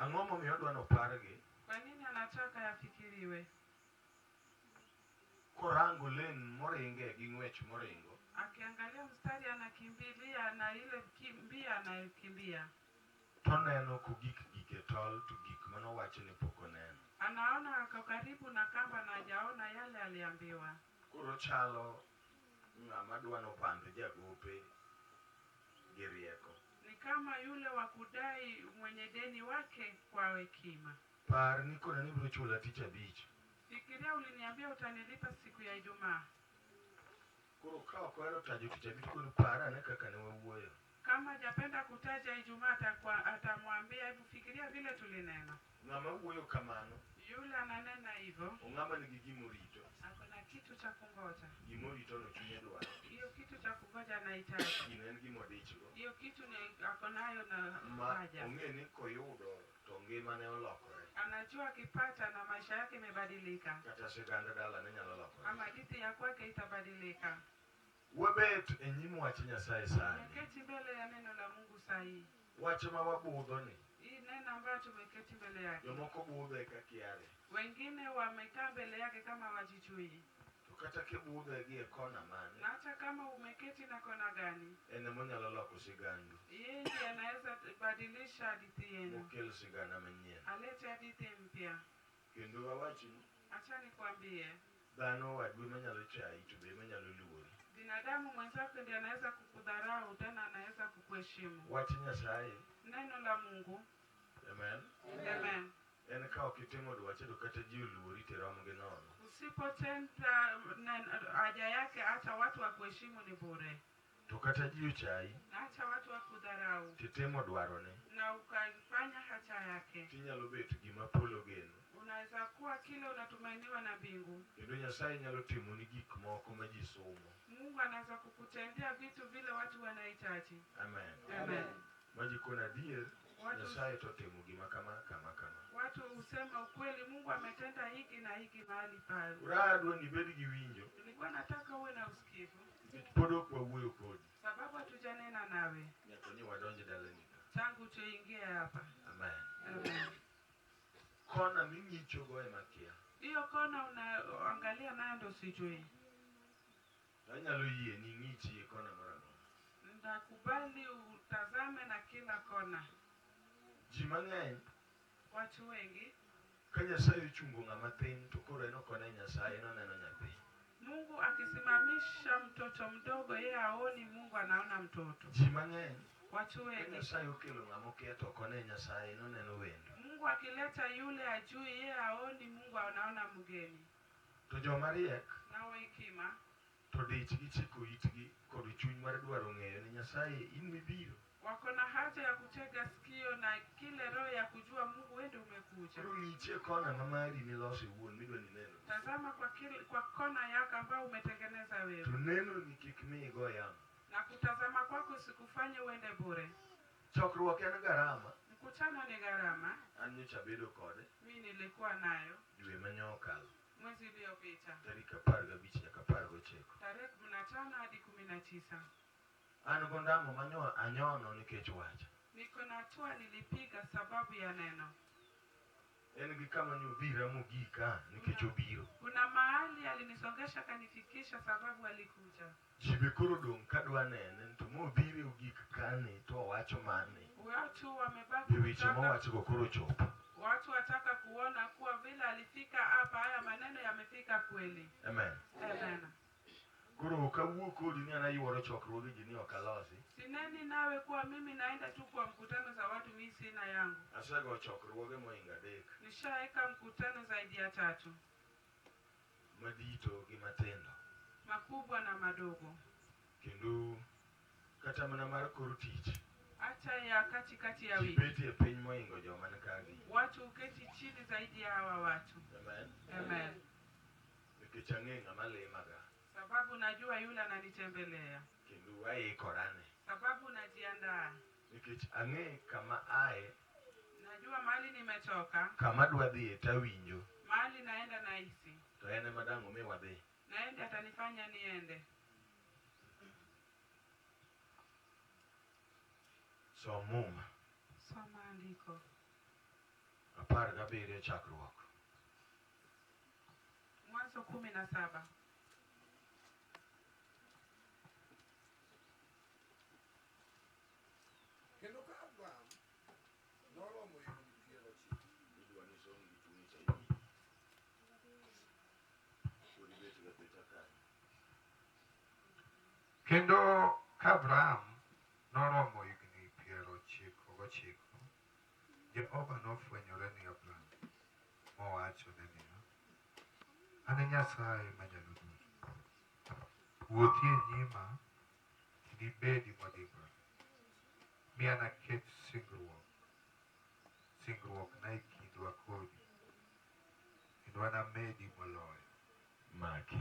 Ang'o momiyo odwa nopargi? Kwa nini anataka yafikiriwe? Korango lane moringe gi ng'wech moringo. Akiangalia mstari anakimbilia na ile kimbia anayokimbia. Toneno kogik gike tol to gik manowachi ni pok oneno. Anaona ako karibu na kamba na hajaona yale aliambiwa. Koro chalo ng'ama dwa nopand jagope gi rieko. Ni kama yule wa kudai mwenye deni wake kwa hekima. Par ni kona ni ibiro chula tich abich. Fikiria uliniambia utanilipa siku ya Ijumaa. Koro ka ok ohero tajo tich abich koro par ane kaka ne wawuoyo. Kama hajapenda kutaja Ijumaa atamwambia hebu fikiria vile tulinena. Ng'ama wuoyo kamano, Yule ananena hivyo ong'ama nigi gimorito. ako na kitu cha kungoja. Gimorito no chunye dwaro. Hiyo kitu cha kungoja anahitaji. Gino en gimodichgo. Hiyo kitu ni ako nayo na Ma haja. ong'e ni koyudo to ngimane olokore. Anajua akipata na maisha yake imebadilika, Kata sigand dalane nyalo lokore. ama hadithi ya kwake itabadilika. Wabet e nyim wach Nyasaye sani. Tumeketi mbele ya neno la Mungu sahihi. Wach ma wabudho ni, Hii neno ambayo tumeketi mbele yake, jomoko budhe ka kiare. wengine wamekaa mbele yake kama wajijui, To kata kibudhe gi e kona mane, na hata kama umeketi na kona gani, en emonyalo loko sigandu. yeye ndiye anaweza badilisha hadithi yenu, Mokel sigana manyien. alete hadithi mpya. Kendo awachni, Acha nikwambie, dhano wadwa manyalo chayi to be manyalo luori. binadamu mwenzako ndiye anaweza kukudharau, tena anaweza kukuheshimu. Wach Nyasaye, Neno la Mungu, amen, amen. en ka ok itimo dwache to kata ji oluori to irom gi nono. Usipotenda haja yake, hata watu wakuheshimu ni bure, To kata ji ochayi, na hata watu wakudharau titimo dwarone, na ukafanya haja yake, tinyalo bet gima polo geno. unaweza kuwa kile unatumainiwa na mbingu. Kendo Nyasaye nyalo timoni gik moko ma ji sumo. Mungu anaweza kukutendea vitu vile watu wanahitaji. Amen. Amen. Ma ji kono adier, Watu, Nyasaye to otimo gima kama kama kama. watu husema ukweli, Mungu ametenda hiki na hiki mahali pale. Uraha adwa ni ibed gi winjo, Nilikuwa nataka uwe na usikivu, nikech pod ok wawuoyo kodi. sababu hatujanena nawe Nyaka ni wadonj dalani ka. tangu tuingie hapa. Amen. Amen. Kona ming'ichogo ema kia. Hiyo kona unaangalia nayo ndo sijui. To anyalo yie ni ing'ichi e kona moro amora. Ndakubali utazame na kila kona. Ji mang'eny Watu wengi, ka Nyasaye ochungo ng'ama thin to koro en ok one Nyasaye en oneno nyathi. Mungu akisimamisha mtoto mdogo, yeye haoni Mungu, anaona mtoto. Ji mang'eny Watu ka wengi, Nyasaye okelo ng'ama okia to ok one Nyasaye en oneno wendo. Mungu akileta yule ajui, yeye haoni Mungu, anaona mgeni. To joma riek Na wa hekima to dich gi chiko itgi kod chuny mar dwaro ng'eyo ni Nyasaye in mibiro. wako na haja ya kutega sikio na kile roho ya kujua Mungu, wewe ndio umekuja. Koro ng'ichi e kona ma mari miloso iwuon midwa ni neno. Tazama kwa kona yako ambayo umetengeneza wewe, To neno ni kik mi igo yamo. na kutazama kwako sikufanye uende bure. Chokruok en garama. Mkutano ni gharama. An nyocha abedo kode Mi nilikuwa nayo dwe manyo okalo mwezi uliopita tarik 15 nyaka 19. tarehe 15 hadi 19. An gondamo manyo anyono nikech wach. Niko na hatua nilipiga sababu ya neno. En gi kama nyodhira mogika nikech obiro. Kuna mahali alinisongesha akanifikisha sababu alikuja. Ji be koro odong' kadwa nene to mobiro ogik kane to owacho mane. Watu wamebaki Be weche kutaka, mowachogo koro ochopo. watu wataka kuona kuwa vile alifika hapa, haya maneno yamefika kweli. Amen. Amen. Koro ok awuo kodi ni an ayuoro chokruoge ji ni ok alosi. Sineni nawe kuwa mimi naenda tu kwa mkutano za watu, mimi sina yangu. Asego chokruoge mohingo 3 Nishaeka mkutano zaidi ya 3, madito gi matindo. makubwa na madogo, Kendo kata mana mar kor tich. hata ya katikati ya Ji wiki. bet e piny mohingo joma ni kagi. Watu uketi chini zaidi ya hawa watu. Amen. Amen. Nikech ang'e ng'ama limaga. Sababu najua yule ananitembelea, Kendo aikorane. sababu najiandaa, Nikech ang'e kama ae, najua mahali nimetoka, kama adwa dhiye tawinjo. mahali naenda nahisi, To en ema dang' omi wadhi. naende atanifanya niende. Som Muma. Soma andiko. 17 chakruok. Mwanzo 17. Kendo ka Abram noromo higni 90, Idwa ni som gi chunyi cha iwinjo. Pod ibet ga beta kanyo. Kendo ka Abram noromo higni 99, Jehova nofwenyore ni Abram mowachone niya, An e Nyasaye Manyalo Duto. Wuothi e nyima kendo ibedi modimbore, mi anaket singruokna e kindwa kodi, kendo anamedi moloyo. Maki.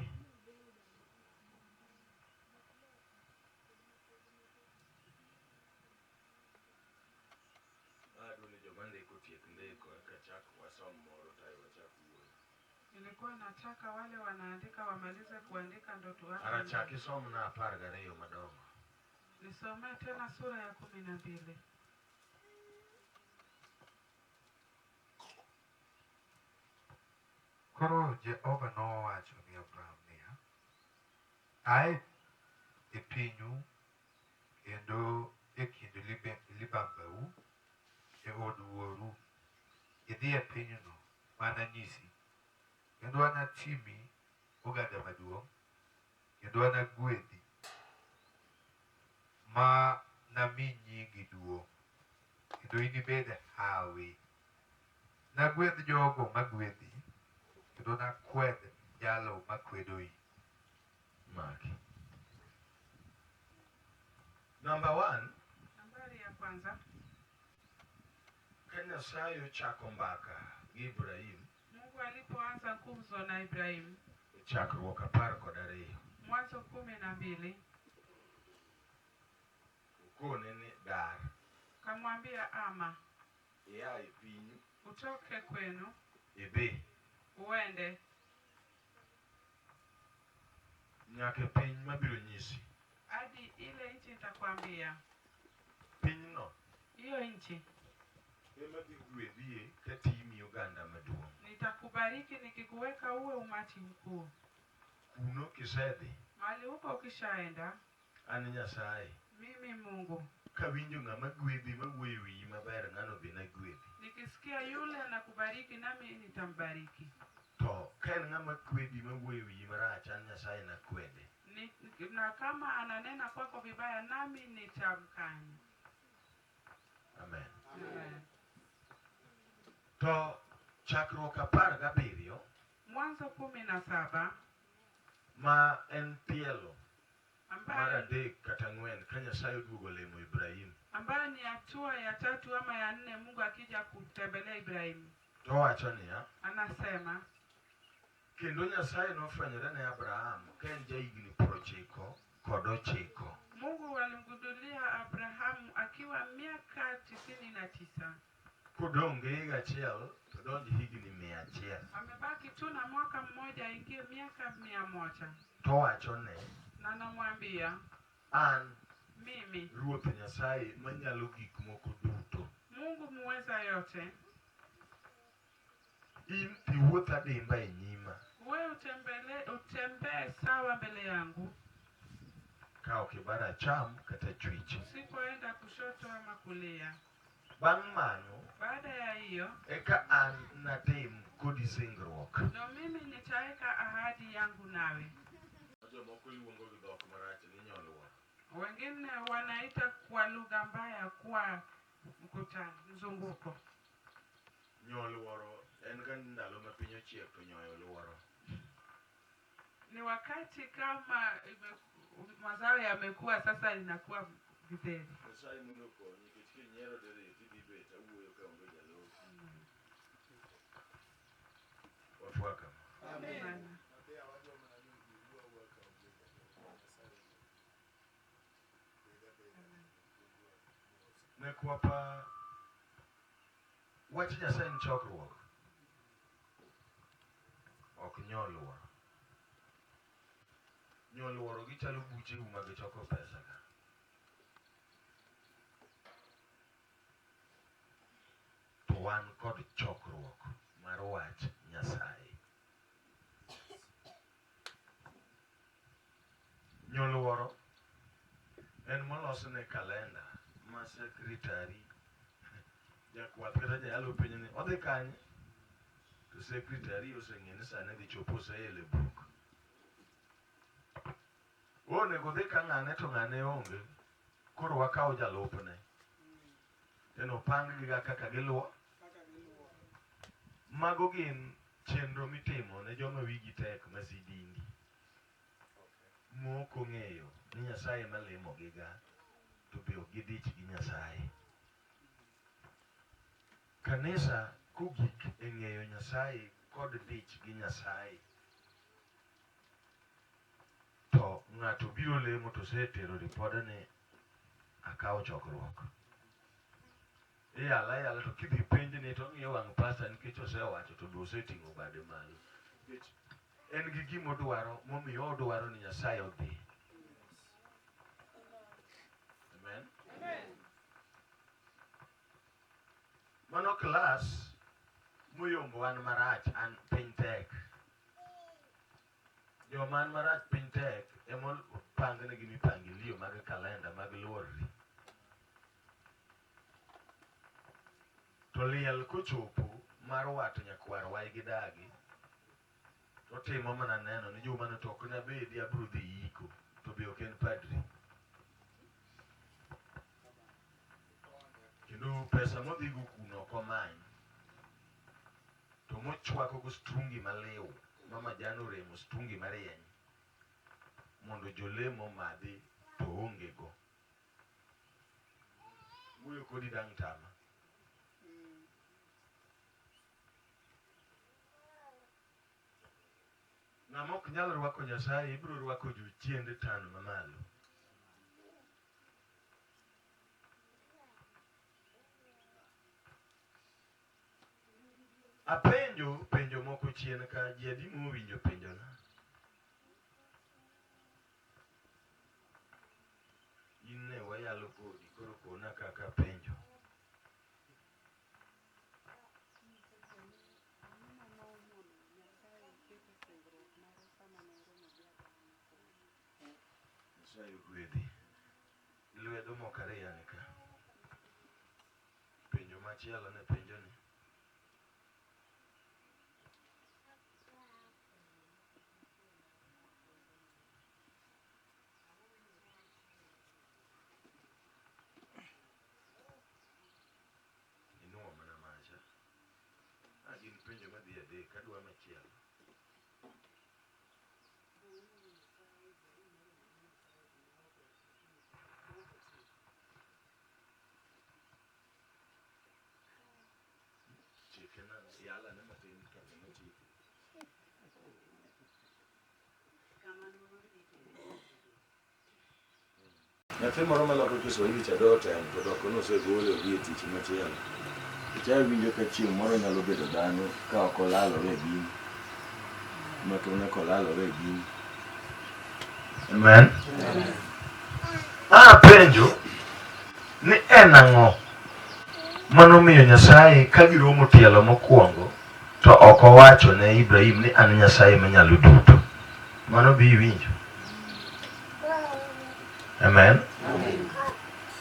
Adwa ni joma ndiko otiek ndiko eka chak wasom moro tae wachak wuoyo. Nilikuwa nataka wale wanaandika wamalize kuandika ndo tuanze. Ara chak isomna 12 madongo. Nisomee tena sura ya 12. Koro Jehova nowacho ni Abram niya, Ae e pinyu kendo e kind libambau e od wuoru, idhi e pinyno mananyisi, kendo anatimi oganda maduong', kendo anagwedhi, ma nami nyingi duong', kendo inibed hawi. Nagwedh jogo magwedhi, kendo nakwed jalo makwedoi. Maki. Number 1, Nambari ya kwanza, ka Nyasaye ochako mbaka gi Ibrahim Mungu alipoanza gumzo na Ibrahimu, e chakruok 12, Mwanzo 12, okone ni dar, kamwambia ama ia e pinyu utoke kwenu idhi uende nyaka e piny mabiro nyisi. hadi ile nchi nitakwambia. Pinyno Hiyo nchi ema dhi gwedhie katimi oganda maduong'. nitakubariki nikikuweka uwe umati mkuu. Kuno kisedhi, Mahali huko ukishaenda, an Nyasaye mimi Mungu kawinjo ng'ama gwedhi mawuoyo e wiyi maber, ng'ano be nagwedhi. nikisikia yule anakubariki nami nitambariki. To ka en ng'ama kwedi mawuoyo e wiyi marach, an Nyasaye nakwede. Na kama ananena kwako vibaya nami nitamkanya. Amen. Amen. To chakruok 17 Mwanzo 17 ma en tielo mar ambayo, 3 kata 4 ka Nyasaye oduogo lemo Ibrahim, ambayo ni hatua ya 3 ama ya 4 Mungu akija kutembelea Ibrahimu, to owacho niya, anasema kendo Nyasaye nofwenyore ne Abraham ka en jahigni 99. Mungu alimgundulia Abrahamu akiwa miaka 99. Kodong' gi higa achiel to donj higni 100. Amebaki tu na mwaka mmoja aingie miaka 100. To owacho ne, Na namwambia an mimi Ruoth Nyasaye manyalo gik moko duto, Mungu muweza yote, in tiwuoth adimba e nyima wewe utembee sawa mbele yangu, ka ok ibaro acham kata chwich. usipoenda kushoto ama kulia. Bang' mano Baada ya hiyo eka an natim kodi singruok. ndo mimi nitaweka ahadi yangu nawe. Jomoko luongo gi dhok marach ni nyoluoro. Wengine wanaita kwa lugha mbaya kwa mkutano mzunguko. Nyoluoro en ga ndalo ma piny ochiek to nyoyo luoro. Ni wakati kama mazao yamekuwa sasa inakuwa githeri. Nyasaye mondo okonyi nikech kinyiero diriyo tidhi bet awuoyo ka onge jalosi. Wafwa kama. Amen. Abe awacho mana ni ji wuo awuoya ka onge jalosi. Nyasaye bed abeda. Ne kwapa wach Nyasaye en chokruok, ok nyoluoro. Nyoluoro gichalo bucheu mag choko pesa ka. To wan kod chokruok mar wach Nyasaye. Nyoluoro en molosne kalenda ma sekretari jakwath kata jayalo penjo ni odhi kanye to sekretari oseng'e ni sani dhi chopo oseelo e buk. Onego odhi ka ng'ane to ng'ane onge koro wakaw jalupne. Then opang gi ga kaka giluwo. Mago gin chenro mitimo ne joma wigi tek ma sidindi mok ong'eyo ni Nyasaye ema limogiga to be ok gidich gi Nyasaye. Kanisa kogik e ng'eyo Nyasaye kod dich gi Nyasaye to ng'ato biro lemo to osetero ripode ni akawo chokruok. Iyala ayala to kidhi penjni to ong'iyo wang' pasta nikech osewacho to be oseting'o bade malo. Nikech en gi gima odwaro momiyo odwaro ni Nyasaye odhi. Amen. Mano klas moyombo an marach an piny tek. Joma an marach piny tek ema opangnegi mipangilio mag kalenda mag luorri. To liel kochopo mar wato nyakwar wai gi dagi totimo mana neno ni jumano to ok nabedi abiro dhi yiko to be ok en padri. Kendo pesa modhigo kuno ok omany. To mochwako go strungi maliw ma majan oremo strungi marieny mondo jolemo omadhi to oonge go. Wuoyo kodi dang' tama. Ng'ama ok nyal rwako Nyasaye ibiro rwako jochiende tano mamalo. Apenjo penjo moko chien ka ji adi mowinjo penjona? In ne wayalo kodi koro kona kaka penjo. Nyasaye ogwedhi. Lwedo moko ariyo ni ka. Penjo machielo ne penjo ni. Inuo mana macha. Ah, gin penjo madhi adek, adwa machielo. Chike nang'o? Yalane matin kaka nochiki. Nyathi moro maloko Kiswahili cha do otemo to doko nosegole odhi e tich machielo. Nikech awinjo ka chieng' moro nyalo bedo dhano ka ok olalore e gini. Matone kolalore e gini. Amen. Ah, penjo ni en ang'o manomiyo Nyasaye ka giromo tielo mokwongo to ok owacho ne Ibrahim ni an Nyasaye manyalo duto. Mano be iwinjo? Amen.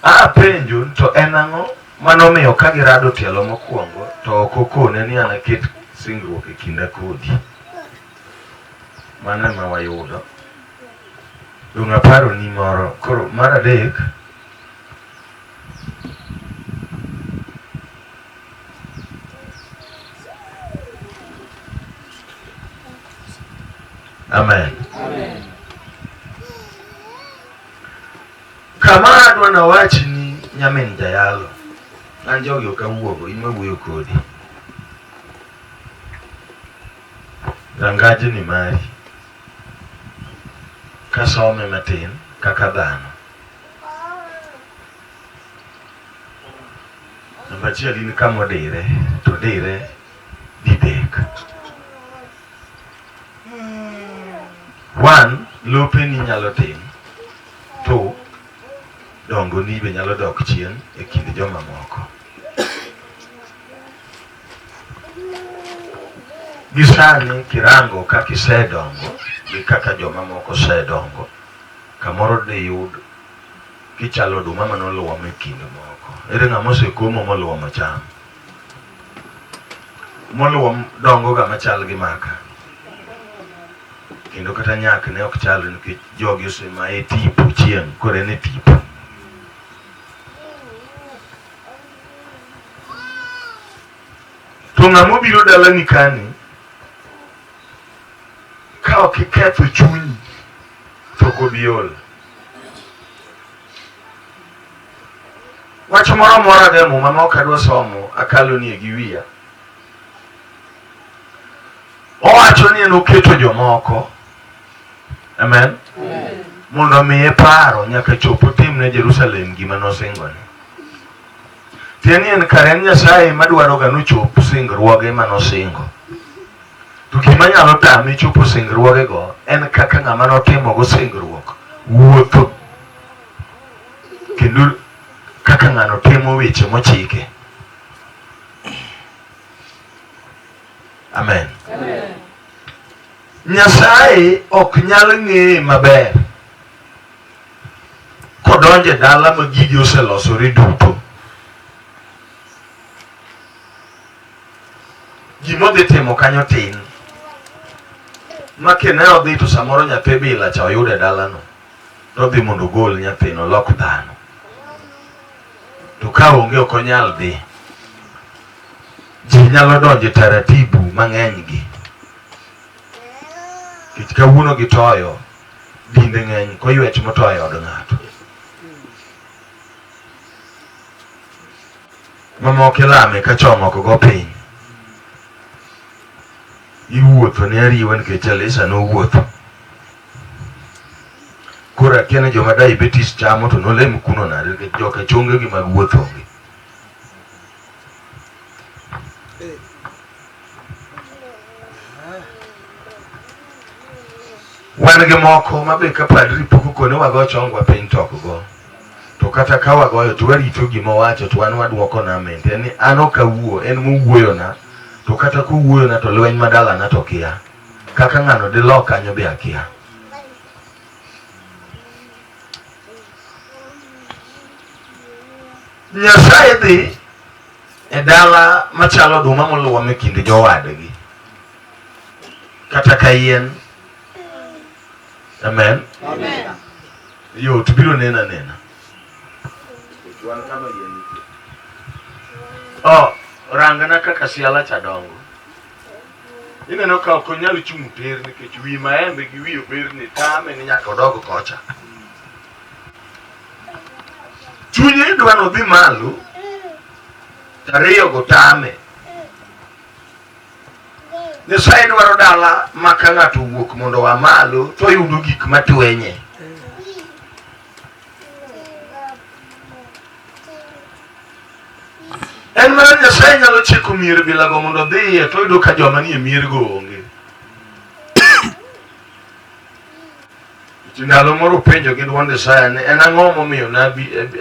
Ah, penjo to en ang'o manomiyo ka girado tielo mokwongo to ok okone ni an aket singruok e kinda kodi. Mano ema wayudo. Dong' aparo ni moro. Koro mar adek Amen. Amen. Kama adwa nawachni nyamin jayalo, an jogi ok awuogo, in mawuoyo kodi. Rangajni mari, kasome matin kaka dhano. Namba achiel in kama odire, to odire didek. One, lopeni nyalo tin. Two, dongoni be nyalo dok chien e kind jomamoko. Gi sani kirango kaka isedongo gi kaka jomamoko osedongo, kamoro diyud kichalo oduma manoluom e kind moko. Ere ng'ama osekomo moluomo cham? Moluom dongo ga machal gi maka. Kendo kata nyak ne ok chal nikech jogi osemaye tipo chieng' koro en e tipo. To ng'ama obiro dalani kani ka ok iketho chunyi to ok obi ol. Wach moro amora e Muma ma ok adwa somo akalonie gi wiya. Owacho ni en oketo jomoko. Amen. Mondo omiye paro nyaka chop otim ne Jerusalem gima nosingone. Tiende ni en kare en Nyasaye madwaro ga nochop singruoge manosingo. To gima nyalo tame chopo singruogego en kaka ng'ama notimogo singruok wuotho kendo kaka ng'ano timo weche mochike. Amen. Amen. Nyasaye ok nyal ng'eye maber kodonjo e dala ma gigi oselosore duto. Gima odhi timo kanyo tin. Ma kene odhi to samoro nyathi bila cha oyudo e dalano. To odhi mondo ogol nyathino olok dhano. To ka onge ok onyal dhi. Ji nyalo donjo e taratibu mang'eny gi. Nikech kawuono gitoyo dinde ng'eny koywech motoyo e od ng'ato. Mamoko ilame ka chong ok go piny. Iwuotho ne ariwa nikech Elisa nowuotho. Koro akia ni joma diabetes chamo to nolem kuno nade nikech joka chonge gi mag wuoth onge. Wan gi moko ma be ka padri pok okone wago chongwa piny to ok go. To kata ka wagoyo to warito gima owacho to wan waduoko na amen. En ni an ok awuo, en mowuoyona. To kata kowuoyona to lweny ma dalana to kia. Kaka ng'ano dilok kanyo be akia. Nyasaye dhi e dala machalo oduma moluom e kind jowadgi. Kata ka yien. Amen. Amen. Yot biro nena nena. Wan kama yien nitie. Oh, rangana kaka siala cha dongo. Ineno ka ok onyal chung' tir nikech wi maembe gi wi oberni tame ni nyaka odog kocha. Chunye dwa nodhi malo, tariyo go tame. Nyasaye dwaro dala ma ka ng'ato owuok mondo oa malo to oyudo gik matwenye. En mana Nyasaye nyalo chiko mier bilago mondo odhiye to oyudo ka joma nie miergo onge. Ndalo moro openjo gi dwond Isaya ni en ang'o momiyo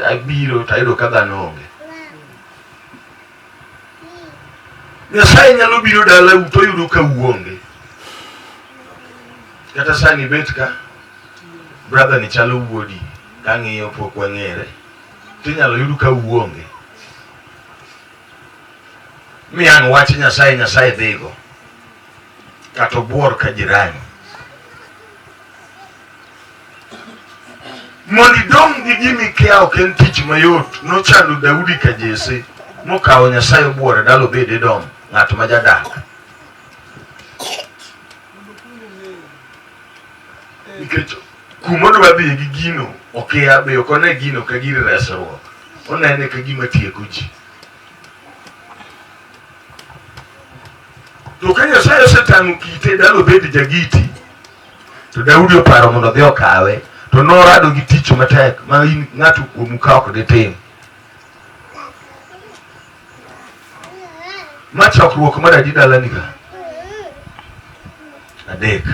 abiro to ayudo ka dhano onge. Nyasaye nyalo biro dalau to oyudo ka uonge. Kata sani bet ka brother ni chalo wuodi kang'iyo pok wang'ere tinyalo yud ka uonge. Mi ang' wach Nyasaye Nyasaye dhigo kata obuor ka jirani. Mondo idong' gi gima ikia ok en tich mayot. Nochando Daudi ka Jesse mokawo Nyasaye obuoro e dala obed Edom, ng'at ma jadak. Nikech kuma odwa dhiye gi gino okia, be ok one gino ka gir resruok. Onene ka gima tieko ji. To ka Nyasaye osetang'o kite e dala obed jagiti, to Daudi oparo mondo odhi okawe, to norado gi tich matek ma in ng'ato kuomu ka ok ditim. Ma chokruok mar adi dalani ka? Adek.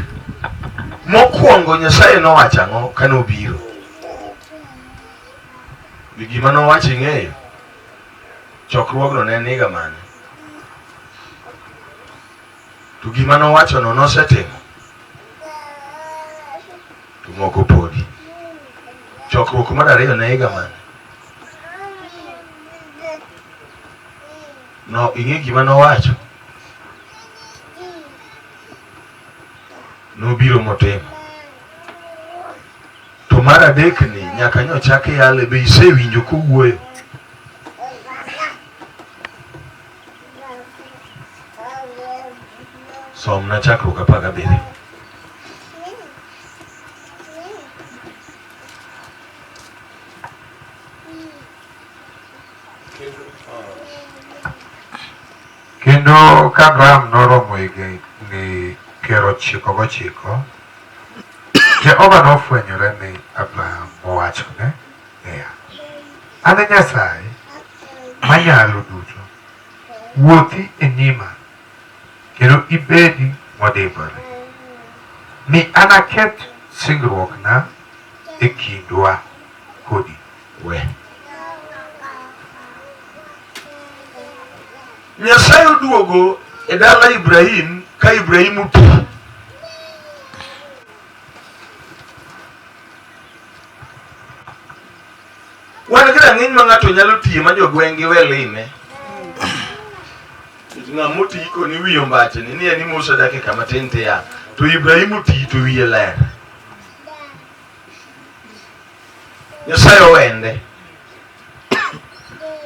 Mokwongo Nyasaye nowacho ang'o kane obiro? Be gima nowacho ing'eyo? Chokruogno ne en higa mane? To gima nowachono nosetimo. To moko podi. Chokruok mar ariyo ne higa mane? No, ing'e gima nowacho? Nobiro motimo. To mar adek ni nyaka nyochak yale be isewinjo kowuoyo? Somna chakruok 17. Kendo ka Abraham noromo higni 99, Jehova nofwenyore ni Abraham mowachone niya, An e Nyasaye Manyalo Duto, wuothi e nyima kendo ibedi modimbore, mi anaket singruokna e kindwa kodi. We. Nyasaye oduogo e dala Ibrahim ka Ibrahim oti. Wan gi rang'iny ma ng'ato nyalo tiye ma jogweng' gi we lime. Nikech ng'ama oti koni wiye ombachni ni en imoso dakika matin tiya. To Ibrahim oti to wiye ler. Nyasaye owende.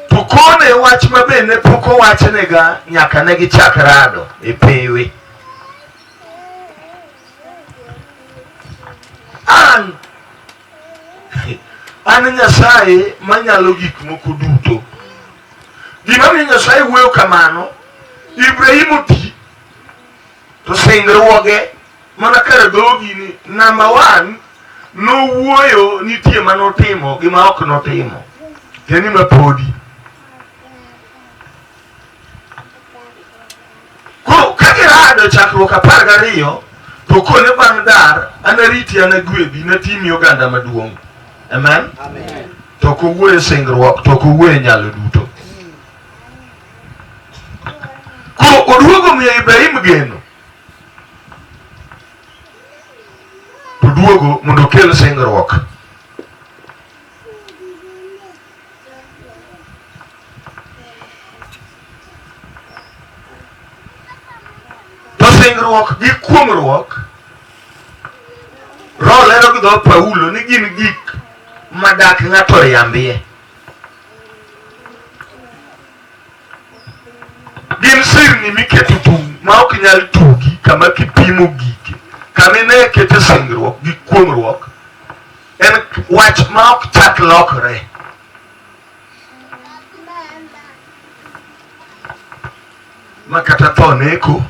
To kone wach ma be ne pok owachnega nyaka ne gichak rado e pewe. An an Nyasaye manyalo gik moko duto. Gima miyo Nyasaye wuoyo kamano, Ibrahim oti to singruoge mana kar dhogi ni number one nowuoyo nitie ma notimo gi ma ok notimo. Tiende ni ma podi. Koro ka girado chakruok 12 to kone bang' dar anariti anagwedhi natimi oganda maduong'. Amen. Amen. To ok owuoyo e singruok to ok owuoyo e nyalo duto. Koro oduogo miyo Ibrahim geno. To duogo mondo okel singruok. To singruok gi kuong'ruok Roho lero gi dho Paulo ni gin gik ma dak ng'ato riambie. Gin sirni miketo tung' ma ok nyal tugi kama kipimo gike. Kama ine kete singruok gi kuong'ruok en wach ma ok chak lokre. Ma kata tho neko,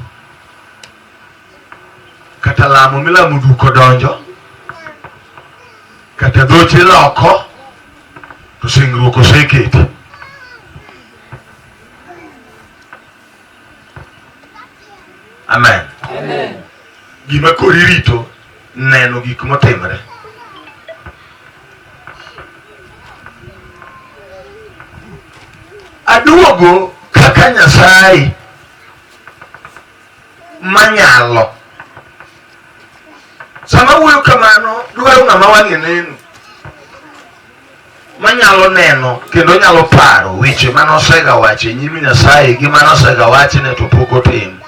kata lamo milamo duko donjo, kata dhoche loko, to singruok oseketi. Amen. Amen. Gima koro irito neno gik motimre. Aduogo kaka Nyasaye manyalo. Sama wuoyo kamano, dwaro ng'ama wang'e neno. Manyalo neno kendo nyalo paro weche mane osega wacho e nyim Nyasaye gi mane osega wachne to pok otim.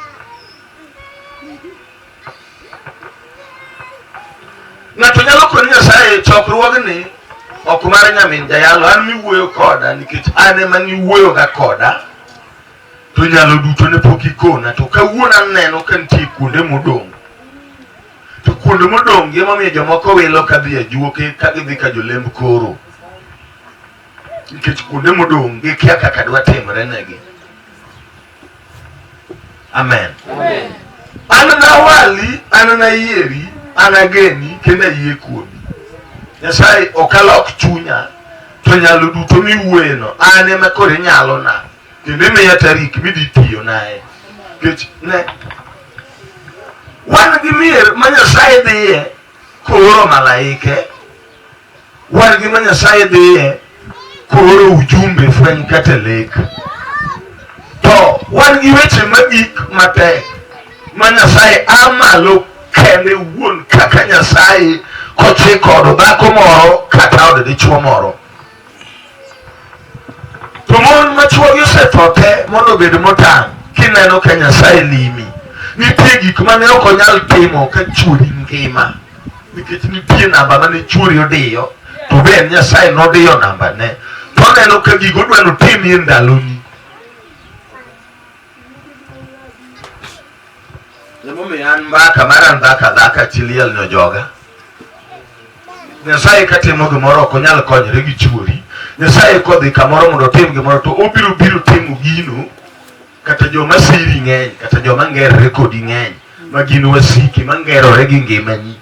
Ng'ato nyalo koni Nyasaye chokruogni ok mar nyamin jayalo an miwuoyo koda nikech an ema niwuoyoga koda to nyalo duto ne pok ikona to kawuono aneno ka nitie kuonde modong' to kuonde modong' gi emomiyo jomoko wilo ka dhi ajuoke ka gidhi ka jolemb koro nikech kuonde modong' gikia kaka dwa timre negi. Amen. Amen. An nawali, an nayieri, an ageni kendo ayie kuomi. Nyasaye ok alok chunya to nyalo duto miwuoyeno an ema koro inyalona kendo imiya tarik midhi tiyonae. Nikech ne wan gi mier ma Nyasaye dhiye kooro malaike, wan gi ma Nyasaye dhiye kooro ujumbe fweny kata lek. To wan gi weche magik matek. Ma Nyasaye a malo kende wuon kaka Nyasaye kochiko od dhako moro kata od dichuo moro. To mon ma chuogi osetho te mondo obed motang' kineno ka Nyasaye limi. Nitie gik mane ok onyal timo ka chuori ngima. Nikech nitie namba mane chuori odiyo to be en Nyasaye nodiyo namba ne. To oneno ka gigo odwa notimie ndaloni. Emomiyo an mbaka mar an dhako adhaka chi liel ni ojoga. Nyasaye katimo gimoro ok onyal konyore gi chuori. Nyasaye kodhi kamoro mondo otim gimoro to obiro biro timo gino kata joma siri ng'eny kata joma ngerore kodi ng'eny ma gin wasiki ma ngerore gi ngimani.